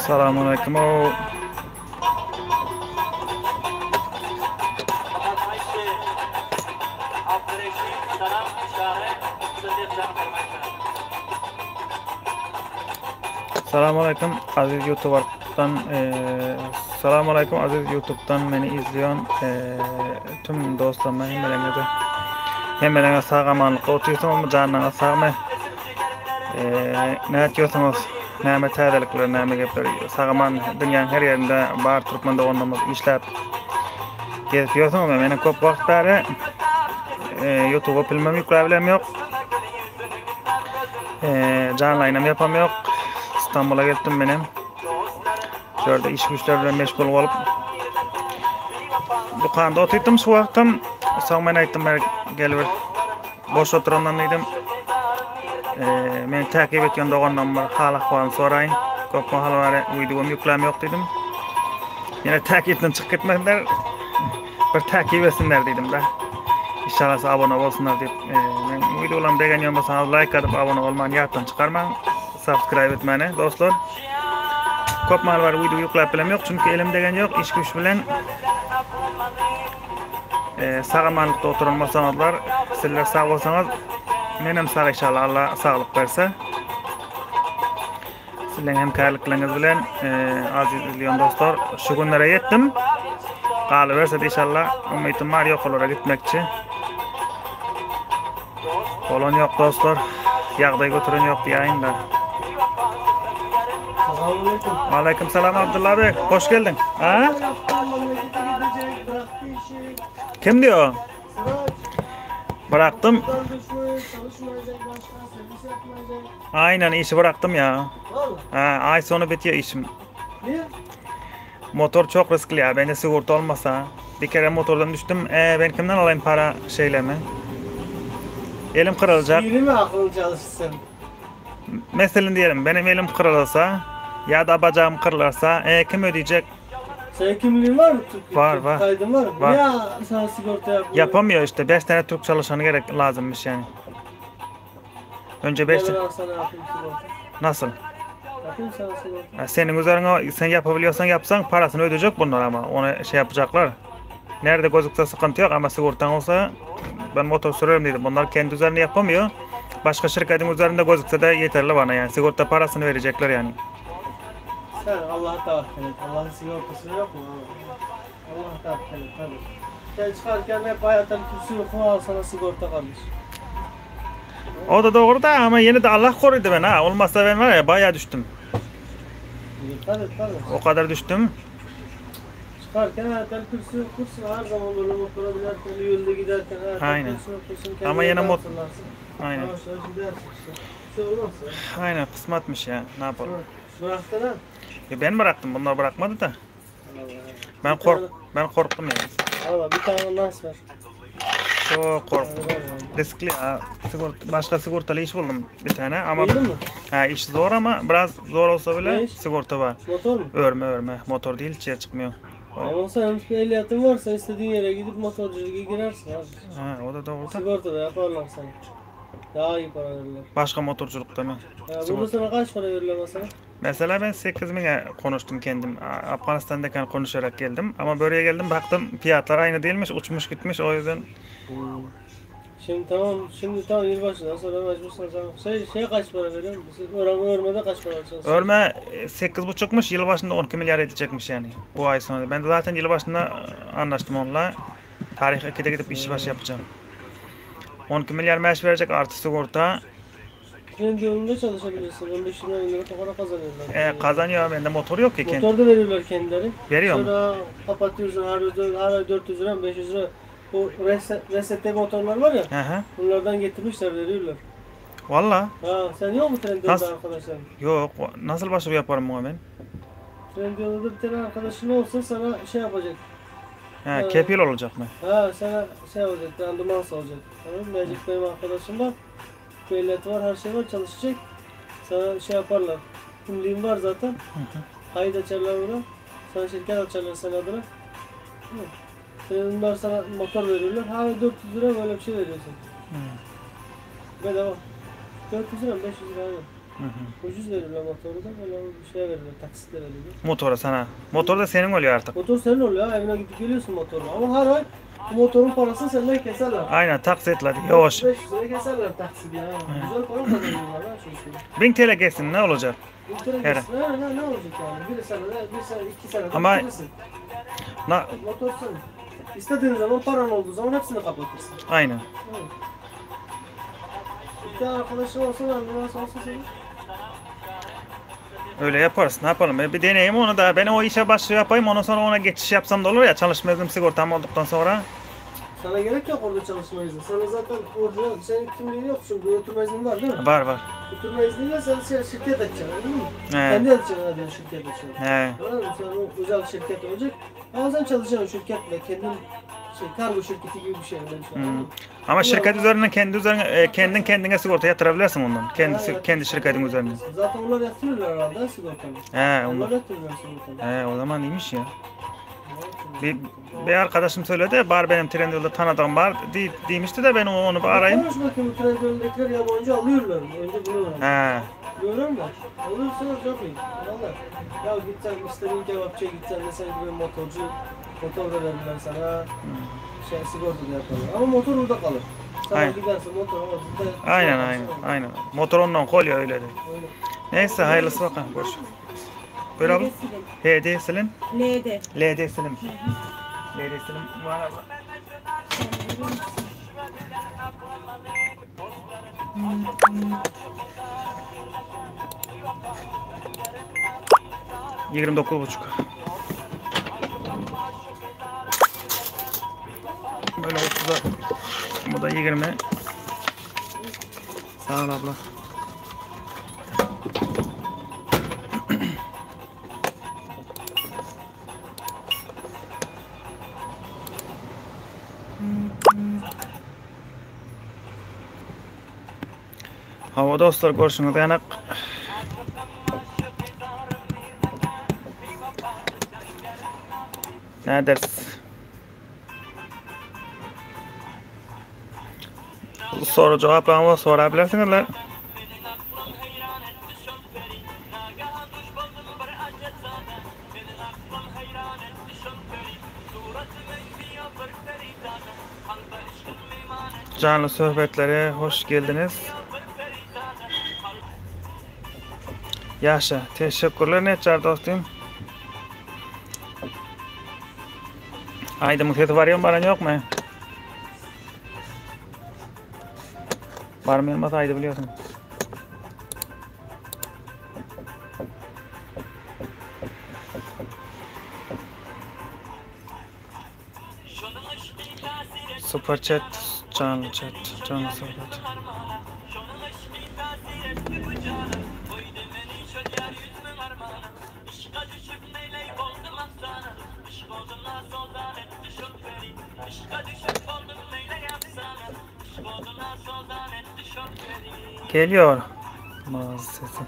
Salam aleyküm. O. Salam aleyküm aziz YouTube'dan eee Salam aleyküm aziz YouTube'dan beni izleyen eee, tüm dostlarıma hemmelerine de hemmelerine sag amanlykda otursun janyňyz sagmy? Eee, ne etýärsiňiz? Näme täzelikler, näme gepler? Sag aman dünýäniň her ýerinde bar türkmen doganlarymyz işläp gezip ýörsüňiz. Meniň köp wagt bäri eee, YouTube'a filmem ýükläp ýok. Eee, janly ýaýynam ýapam ýok. İstanbul'a gelipdim menem. Şu ýerde iş güýçler bilen meşgul bolup dükanda oturdum şu wagtym. Soň men aýtdym ben gel bir boş oturandan diýdim. Eee, meni takip etýän doganlarym bir hal ahwalyny soraýyn. Köp mahal bäri wideom ýükläm ýok diýdim. Ýene takipden çykyp gitmesinler. Bir takip etsinler diýdim da. İnşallah abone bolsunlar diýip. Eee, men wideolarym begenýän bolsaňyz like atyp abone bolmany ýatdan çykarmaň. Subscribe etmäni dostlar. Köp mahal bäri wideo ýükläp bilem ýok, çünki elim degen ýok, iş güýç bilen. Eee, sag amanlykda oturan bolsaňyzlar, sizler sag bolsaňyz, menem sag inşallah Allah saglyk berse. Sizleň hemkärlikleriňiz bilen, eee, aziz izleýän dostlar, şu günlere ýetdim. Galyberse inşallah umytym bar ýokarlara gitmekçi. Bolan ýok dostlar. Ýagdaý göteren ýok diýäýin-de. Aleyküm selam Abdullah bey. Hoş geldin. Ha? Kim diyor? Bıraktım. Aynen işi bıraktım ya. Ha, ay sonu bitiyor işim. Motor çok riskli ya. Bende sigorta olmasa. Bir kere motordan düştüm. E, ben kimden alayım para şeylemi? Elim kırılacak. Yeni mi aklın çalışsın? Mesela diyelim benim elim kırılırsa ya da bacağım kırılırsa e, kim ödeyecek? Senin kimliğin var mı? Türk, Var, Türk var. Kaydın var mı? Var. Ya sana sigorta yapmıyor. Yapamıyor işte. 5 tane Türk çalışanı gerek lazımmış yani. Önce 5 Ben ben sana yapayım sigorta. Nasıl? Yapayım sana sigorta. Ha, Senin üzerine sen yapabiliyorsan yapsan parasını ödeyecek bunlar ama onu şey yapacaklar. Nerede gözükse sıkıntı yok ama sigortan olsa ben motor sürerim dedim. Bunlar kendi üzerine yapamıyor. Başka şirketin üzerinde gözükse de yeterli bana yani. Sigorta parasını verecekler yani. Sen Allah'a tevekkül et. Allah'ın sigortası yok mu? Allah'a tevekkül et kardeş. Sen çıkarken hep hayatın kürsü oku al sana sigorta kardeş. O da doğru da ama yine de Allah korudu beni ha. Olmazsa ben var ya bayağı düştüm. Dikkat et kardeş. O kadar düştüm. Çıkarken hayatın kürsü okursun. Her zaman böyle motora binerken, yolda giderken hayatın Aynen. kürsü okursun. Ama yine Kendine mot- hatırlarsın. Aynen. Yavaş yavaş gidersin işte. Bir şey olmaz ya. Aynen kısmetmiş ya. Ne yapalım. Bıraktın ha. Ya ben bıraktım. Bunlar bırakmadı da. Allah Allah. Ben Bir kork tane- ben korktum yani. Allah bir tane nas ver. Çok korktum. Var yani. Riskli ya. Sigorta, başka sigortalı iş buldum bir tane ama Buldun mu? ha, iş zor ama biraz zor olsa Ne bile iş? sigorta var. Motor mu? Örme örme. Motor değil içeri çıkmıyor. O, Ama sen bir ehliyetin varsa istediğin yere gidip motorculuğa girersin abi. ha, o da doğru da. Sigorta da yaparlar sana. Daha iyi para verirler. Başka motorculukta mı? Ya burada Sigorta. sana kaç para verirler mesela? Mesela ben 8000'e konuştum kendim. A- Afganistan'dayken konuşarak geldim. Ama buraya geldim baktım fiyatlar aynı değilmiş. Uçmuş gitmiş o yüzden Şimdi tamam, şimdi tam yılbaşından sonra mecbursun sen. Şey, şey kaç para veriyorsun? Siz Öğrenme, örmede kaç para alacaksın? Örme 8,5'muş yılbaşında 12 milyar edecekmiş yani bu ay sonu. Ben de zaten yılbaşında e, anlaştım onunla. Tarih 2'de gidip iş başı yapacağım. 12 milyar maaş verecek artı sigorta. Kendi yolunda çalışabilirsin. 15 lira lira para kazanıyorlar. E, kazanıyor bende motor yok ki kendi. Motor da veriyorlar kendileri. Veriyor mu? Sonra kapatıyorsun her, ay- her ay 400 lira 500 lira. Bu reset, resette motorlar var ya. Hı hı. Bunlardan getirmişler veriyorlar. Valla Ha sen yok mu Trendyol'da Nasıl? arkadaşların? yok. Nasıl başvuru yaparım buna ben? Trendyol'da bir tane arkadaşın olsa sana şey yapacak. He, Evet. kefil olacak mı? Ha sana şey olacak, randıman olacak. Tamam mı? Magic benim arkadaşım var. Ehliyeti var, her şey var, çalışacak. Sana şey yaparlar. Kimliğin var zaten. Kayıt açarlar buna. Sana şirket açarlar senin adına. Değil mi? Senin bunlar sana motor veriyorlar. Ha 400 lira böyle bir şey veriyorsun. Hı. Bedava. 400 lira mı 500 lira mı? Ucuz verirler motoru da böyle bir şey verirler, taksitle verirler. Motory sana. Motor da seniň bolýar artık. Motor senin oluyor, evine gidip geliyorsun motorla. Ama her ay bu motorun parasını senden keserler. Aynen taksitle ýowaş. 500 lira keserler taksidi ya. Güzel para kazanıyorlar ha çünkü. 1000 TL kessin ne olacak? Bir lira Her. kessin. Ha, ne, ne olacak yani? Bir senede, bir sene, iki senede Ama- bitirirsin. Na, Motor senin. İstediğin zaman paran olduğu zaman hepsini kapatırsın. aynen. Evet. Bir tane arkadaşın olsa da numarası olsa senin. Öyle yaparız. Ne yapalım? E, Bir deneyim onu da. Ben o işe başı yapayım. Ondan sonra ona geçiş yapsam da olur ya. Çalışma iznim sigortam olduktan sonra. Sana gerek yok orada çalışma izni. Sana zaten orijinal, senin kimliğin yok çünkü oturma iznin var değil mi? Var var. Oturma izniyle sen şey, şirket açacaksın değil mi? He. Kendi açacaksın hadi şirket açacaksın. He. Anladın mı? Sen o özel şirket olacak. Ama sen çalışacaksın şirketle kendin şey kargo şirketi gibi bir şey öyle bir şey. Hmm. Ama şirket üzerinden kendi üzerine e, kendin kendine sigorta yatırabilirsin ondan. Kendisi kendi şirketin üzerinden. Zaten onlar yatırırlar herhalde sigortanı. He Onlar onlar. yatırırlar sigortanı. He o zaman iyiymiş ya. Bir, bir arkadaşım söyledi. Bar benim Trendyol'da tanıdığım var di, demişti de ben onu bir arayayım. Konuş bakayım bu Trendyol'dakiler yabancı alıyorlar mı? Önce bunu öğren. He. Görüyor musun? Alırsa çok iyi. Valla. Ya gitsen istediğin kebapçıya gitsen desen ki ben motorcu motor da verirler sana. Şey sigorta da yaparlar. Ama motor orada kalır. Sen Aynen. gidersin motor orada. Aynen aynen aynen. Motor ondan kolye öyle de. Öyle. Neyse hayırlısı bakalım. Görüşürüz. Buyur abla. HD silin. LD. LD silim. LD silim var abla. 29,5. Böyle 30'a bu da 20. Sağ ol abla. Hawa dostlar görşüňiz ýanak. Näderis? Soru jogaplaryňyzy sorabilersiňizler. Janly söhbetlere hoş geldiniz. Ýaşa, teşekkürler Neçjar dostum. Aýdymyň sesi barýarmy, baran ýokmy? Barmaýan bolsa aýdy bilýärsiň. Super chat, janly chat, janly söhbet. Geliyor. Maz sesi.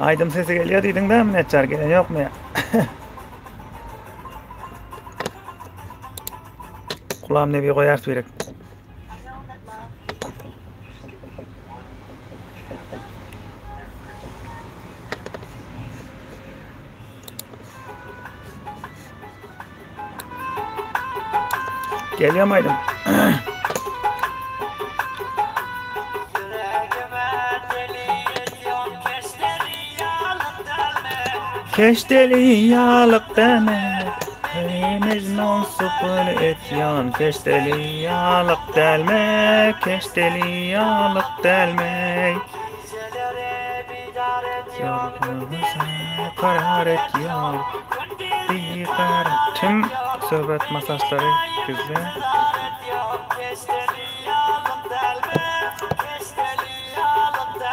Aýdym sesi gelýär diýdiň dämi Neçjar gelen ýokmy ýa? Gulam Nebi goýar birek. Gelýärmi aýdym? Keşdeli ýalyk däme, Eý Mejnun supyl etýän, Keşdeli ýalyk dälme, Keşdeli ýalyk dälme. Karar etýär, Bigarar. Tüm söhbet masaçlary gizli.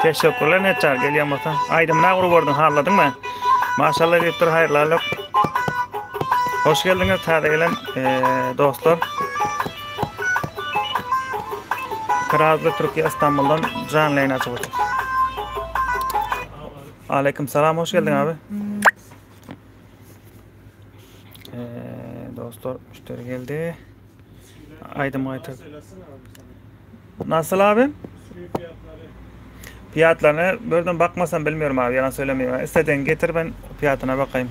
Teşekkürler Neçjar gelýän bolsaň. Aýdymyny agry gördüň halladyňmy? Maşallah diýip dur haýyrly alyk. Hoş geldiňiz täze gelen dostlar. Kirazly Türkiye İstanbuldan janly ýaýyn açyp otyr. Aleyküm salam hoş geldiň abi. Dostlar müşderi geldi. Aýdym gaýtar. Nasyl abi? Fiyatlaryna birden bakmasam bilmiyorum abi yalan söylemeyeyim. İstediğin getir ben fiyatına bakayım.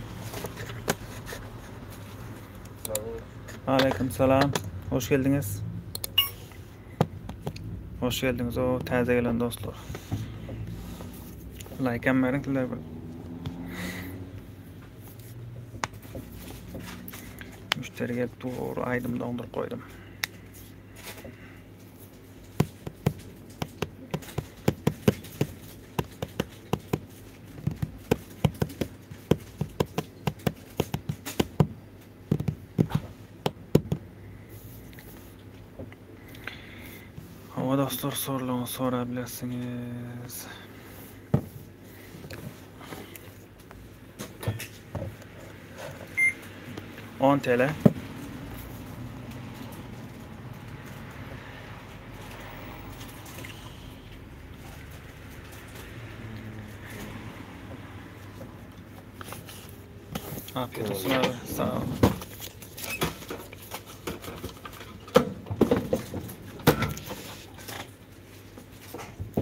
Aleyküm selam. Hoş geldiniz. Hoş geldiniz o täze gelen dostlar. Like hem verin sizler bir. Müşteri gelip doğru aýdym doňduryp goýdum. Hawa dostlar sorularyňyzy sorabilersiňiz. On TL. Afiyet olsun abi. Sağ ol.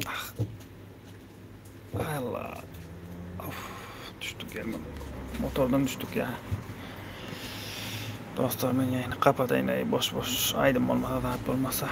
Ah. Allah. Of, düşdük ýerine. Motordan düşdük ýa. Dostlar men ýaýyny kapadaýyn aý boş boş aýdym bolmasa zat bolmasa.